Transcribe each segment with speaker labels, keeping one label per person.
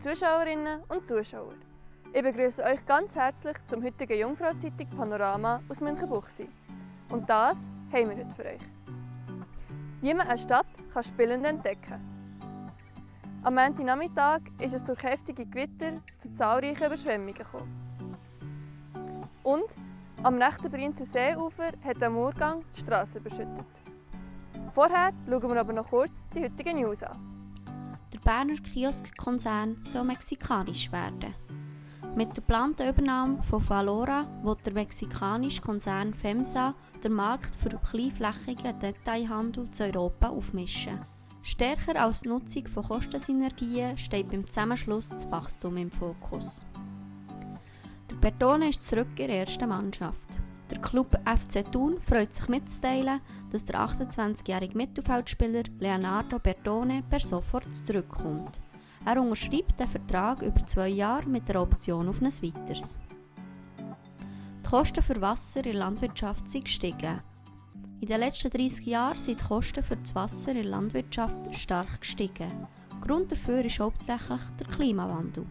Speaker 1: Zuschauerinnen und Zuschauer. Ich begrüße euch ganz herzlich zum heutigen Jungfrau-Zeitung Panorama aus Münchenbuchsee. Und das haben wir heute für euch. Wie man eine Stadt spielend entdecken kann. Am Montagnachmittag ist es durch heftige Gewitter zu zahlreichen Überschwemmungen gekommen. Und am rechten Brienzer Seeufer hat der Murgang die Straße überschüttet. Vorher schauen wir aber noch kurz die heutigen News an.
Speaker 2: Der Berner Kioskkonzern soll mexikanisch werden. Mit der geplanten Übernahme von Valora will der mexikanische Konzern FEMSA den Markt für kleinflächigen Detailhandel zu Europa aufmischen. Stärker als die Nutzung von Kostensynergien steht beim Zusammenschluss das Wachstum im Fokus. Der Bertone ist zurück in der ersten Mannschaft. Der Club FC Thun freut sich mitzuteilen, dass der 28-jährige Mittelfeldspieler Leonardo Bertone per sofort zurückkommt. Er unterschreibt den Vertrag über 2 Jahre mit der Option auf ein weiteres. Die Kosten für Wasser in der Landwirtschaft sind gestiegen. In den letzten 30 Jahren sind die Kosten für das Wasser in der Landwirtschaft stark gestiegen. Grund dafür ist hauptsächlich der Klimawandel.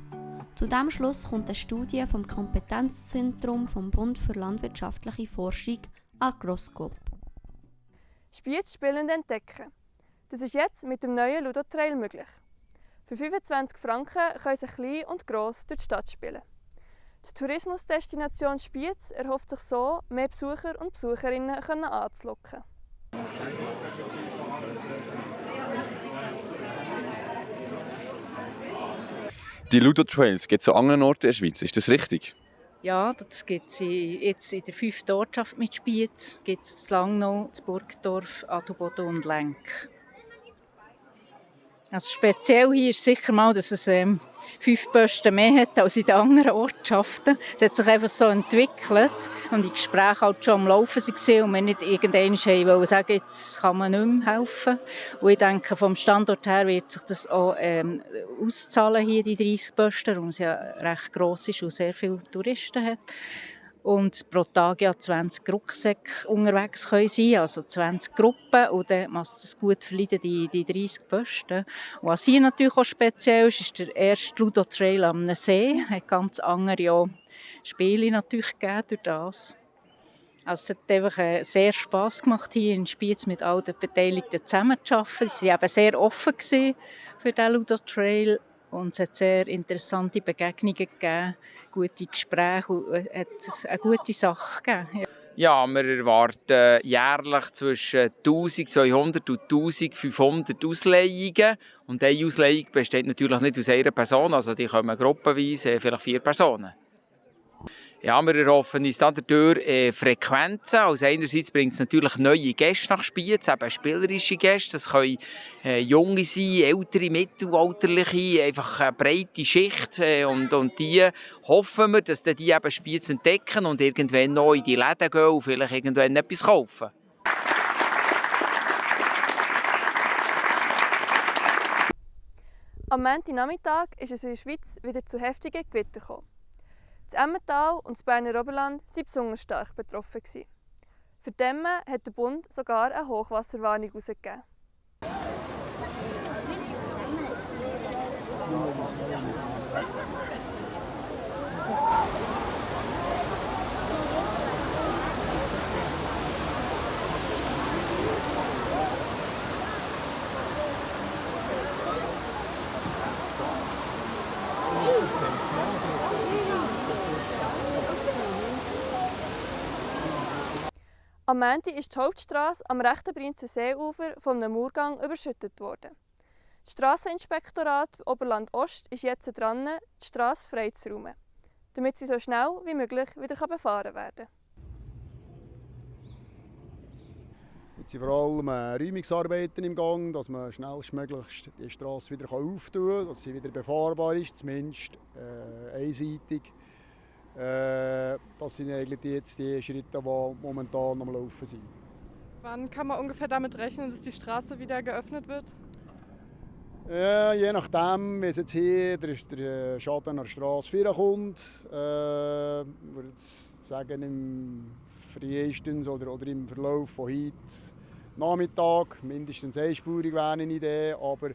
Speaker 2: Zu diesem Schluss kommt eine Studie vom Kompetenzzentrum vom Bund für landwirtschaftliche Forschung Agroscope.
Speaker 1: Spiez spielend entdecken. Das ist jetzt mit dem neuen Ludo-Trail möglich. Für 25 Franken können Sie klein und gross durch die Stadt spielen. Die Tourismusdestination Spiez erhofft sich so, mehr Besucher und Besucherinnen anzulocken.
Speaker 3: Die Ludo-Trails gibt es an anderen Orten in der Schweiz, ist das richtig?
Speaker 4: Ja, das gibt es jetzt in der 5. Ortschaft mit Spiez, gibt es in Langnau, in Burgdorf, Adelboden und Lenk. Also speziell hier ist sicher mal, dass es 5 Posten mehr hat als in den anderen Ortschaften. Es hat sich einfach so entwickelt und die Gespräche halt schon am Laufen waren und wir nicht irgendwann wollen sagen, jetzt kann man nicht mehr helfen. Und ich denke, vom Standort her wird sich das auch auszahlen, hier die 30 Posten, weil es ja recht gross ist und sehr viele Touristen hat. Und pro Tag ja 20 Rucksäcke unterwegs können sein, also 20 Gruppen. Und dann muss das gut verleiden, die 30 Posten. Und was hier natürlich auch speziell ist, ist der erste Ludo-Trail am See. Hat ganz andere Spiele natürlich gegeben durch das. Also es hat einfach sehr Spass gemacht, hier in Spiez mit all den Beteiligten zusammenzuarbeiten. Sie waren eben sehr offen für diesen Ludo-Trail. Und es hat sehr interessante Begegnungen gegeben, gute Gespräche und hat eine gute Sache gegeben.
Speaker 5: Ja, wir erwarten jährlich zwischen 1200 und 1500 Ausleihungen. Und eine Ausleihung besteht natürlich nicht aus einer Person, also die kommen gruppenweise, vielleicht 4 Personen. Ja, wir erhoffen uns dadurch Frequenzen. Also einerseits bringt es natürlich neue Gäste nach Spiez, eben spielerische Gäste. Das können junge sein, ältere, mittelalterliche, einfach eine breite Schicht. Und die hoffen wir, dass die eben Spiez entdecken und irgendwann noch in die Läden gehen und vielleicht irgendwann etwas kaufen.
Speaker 1: Am Montagnachmittag ist es in der Schweiz wieder zu heftigen Gewittern gekommen. Das Emmental und das Berner Oberland waren besonders stark betroffen. Für die Emme hat der Bund sogar eine Hochwasserwarnung herausgegeben. Am Montag ist die Hauptstrasse am rechten Brienzer Seeufer von einem Murgang überschüttet worden. Das Strasseninspektorat Oberland-Ost ist jetzt dran, die Strasse freizuräumen, damit sie so schnell wie möglich wieder befahren werden kann.
Speaker 6: Jetzt sind vor allem Räumungsarbeiten im Gang, dass man schnellstmöglich die Strasse wieder auftun kann, dass sie wieder befahrbar ist, zumindest einseitig. Das sind eigentlich jetzt die Schritte, die momentan am Laufen sind.
Speaker 7: Wann kann man ungefähr damit rechnen, dass die Straße wieder geöffnet wird?
Speaker 6: Je nachdem, wie es jetzt hier der Schaden an der Straße kommt. Ich würde sagen, im frühestens oder im Verlauf von heute Nachmittag. Mindestens einspurig wäre eine Idee, aber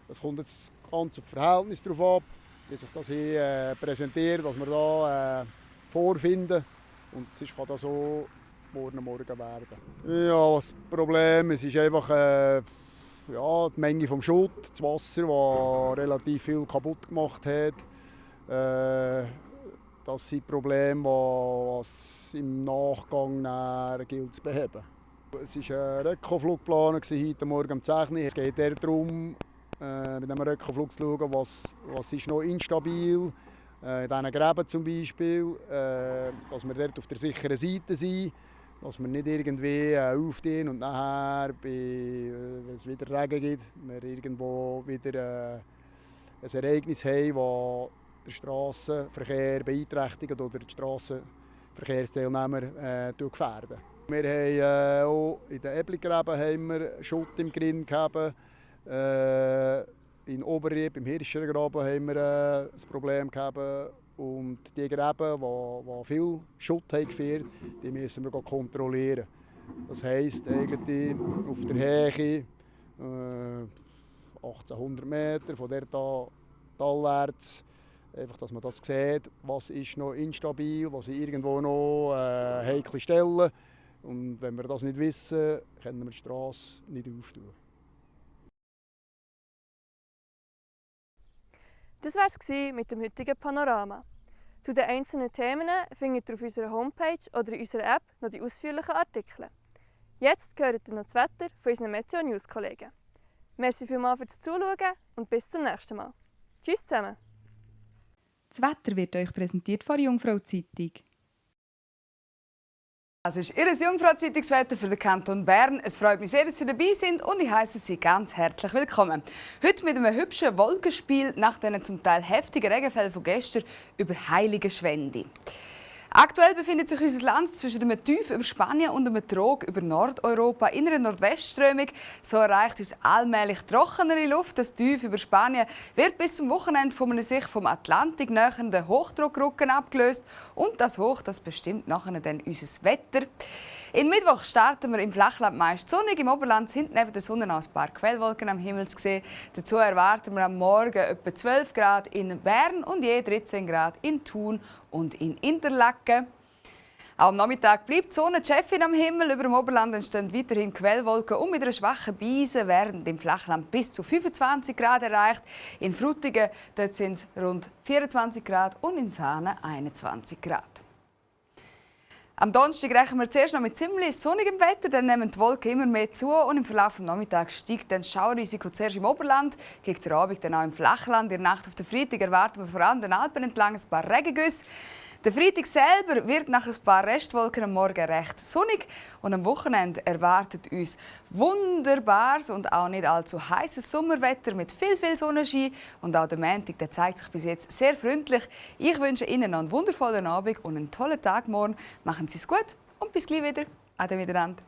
Speaker 6: es kommt jetzt ganz auf das Verhältnis darauf ab. wie sich das hier präsentiert, was wir da vorfinden. Und sonst kann das so morgen werden. Ja, das Problem es ist einfach ja, die Menge vom Schutt, das Wasser, das relativ viel kaputt gemacht hat. Das sind Probleme, die im Nachgang gilt zu beheben. Es war ein Röckoflug geplant heute Morgen um 10 Uhr. Es geht eher darum, mit dem Röckoflug zu schauen, was ist noch instabil ist. In diesen Gräben zum Beispiel, dass wir dort auf der sicheren Seite sind, dass wir nicht irgendwie aufstehen und nachher, wenn es wieder Regen gibt, wir irgendwo wieder ein Ereignis haben, das den Strassenverkehr beeinträchtigt oder die Strassenverkehrsteilnehmer gefährden. Wir haben auch in den Ebligräben Schutt im Grinn gehabt. In Oberrieb, im Hirschergraben, haben wir ein Problem gehabt. Und die Gräben, die viel Schutt haben geführt, die müssen wir kontrollieren. Das heisst, eigentlich auf der Höhe 1800 Meter von der talwärts, einfach, dass man das sieht, was ist noch instabil, was sind irgendwo noch heikle Stellen. Und wenn wir das nicht wissen, können wir die Straße nicht auftun.
Speaker 1: Das war es mit dem heutigen Panorama. Zu den einzelnen Themen findet ihr auf unserer Homepage oder in unserer App noch die ausführlichen Artikel. Jetzt hört ihr noch das Wetter von unseren Meteo News Kollegen. Merci vielmals fürs Zuschauen und bis zum nächsten Mal. Tschüss zusammen!
Speaker 8: Das Wetter wird euch präsentiert von der Jungfrau Zeitung.
Speaker 9: Das ist Ihr Jungfrau-Zeitungswetter für den Kanton Bern. Es freut mich sehr, dass Sie dabei sind und ich heiße Sie ganz herzlich willkommen. Heute mit einem hübschen Wolkenspiel nach den zum Teil heftigen Regenfällen von gestern über Heiligenschwendi. Aktuell befindet sich unser Land zwischen einem Tief über Spanien und einem Trog über Nordeuropa in einer Nordwestströmung. So erreicht uns allmählich trockenere Luft. Das Tief über Spanien wird bis zum Wochenende von einem sich vom Atlantik nähernden Hochdruckrücken abgelöst. Und das Hoch, das bestimmt nachher dann unser Wetter. In Mittwoch starten wir im Flachland meist sonnig. Im Oberland sind neben der Sonne noch ein paar Quellwolken am Himmel zu sehen. Dazu erwarten wir am Morgen etwa 12 Grad in Bern und je 13 Grad in Thun und in Interlaken. Auch am Nachmittag bleibt die Sonne die Chefin am Himmel. Über dem Oberland entstehen weiterhin Quellwolken und mit einer schwachen Brise werden im Flachland bis zu 25 Grad erreicht. In Frutigen dort sind es rund 24 Grad und in Saanen 21 Grad. Am Donnerstag rechnen wir zuerst noch mit ziemlich sonnigem Wetter, dann nehmen die Wolken immer mehr zu und im Verlauf des Nachmittags steigt dann das Schaurisiko zuerst im Oberland, gegen den Abend dann auch im Flachland. In der Nacht auf den Freitag erwarten wir vor allem den Alpen entlang ein paar Regengüsse. Der Freitag selber wird nach ein paar Restwolken am Morgen recht sonnig und am Wochenende erwartet uns wunderbares und auch nicht allzu heißes Sommerwetter mit viel Sonnenschein. Und auch der Montag, der zeigt sich bis jetzt sehr freundlich. Ich wünsche Ihnen noch einen wundervollen Abend und einen tollen Tag morgen. Machen Sie es gut und bis gleich wieder. Ade miteinander.